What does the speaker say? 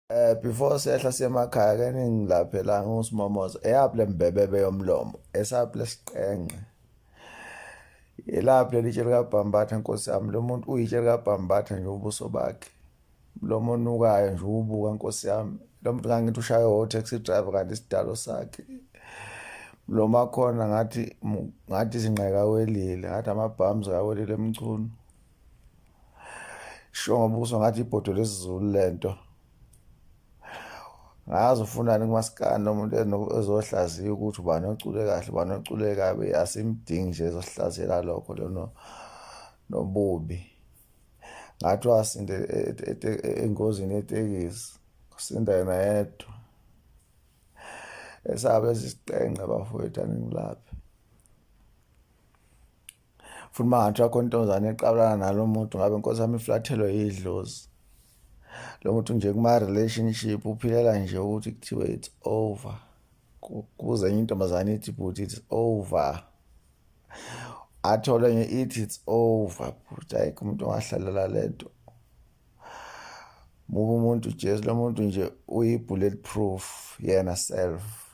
Before sehla siyemakhaya ke ningilaphe la ngusimomoza eyaphi lembebebe yomlomo esaphi lesiqenqe yelaphi leli tshe likabhambatha nkosi yami lo muntu uyitshe likabhambatha nje ubuso bakhe mlomo onukayo nje ubuka nkosi yami lo muntu ngangithi ushaye o-taxi driver kanti isidalo sakhe mlomo akhona ngathi ngathi izinqe kawelile ngathi amabhams kawelile emchunu sho ngobuso ngathi ibhodo lesizulu lento ngazi ufunani kumasikandi nomuntu ezohlaziya ukuthi ubani ocule kahle ubani ocule kabi asimdingi nje ezohlaziyela lokho lona nobubi ngathi wasinda e, e, e, engozini yetekisi kusinda yena yedwa esabe esiqenqe bafowethu aningilaphi futhi uma ngathiwa khona intombazane eqabulana nalo muntu ngabe nkosi yami iflathelwe yidlozi lo muntu nje kuma-relationship uphilela nje ukuthi kuthiwe it's over kuze enye intombazane ithi bhuti it's over athole enye ithi it's over bhuti ayikho umuntu ongahlalela le nto mubi umuntu jesu lo muntu nje uyi-bullet proof yena self.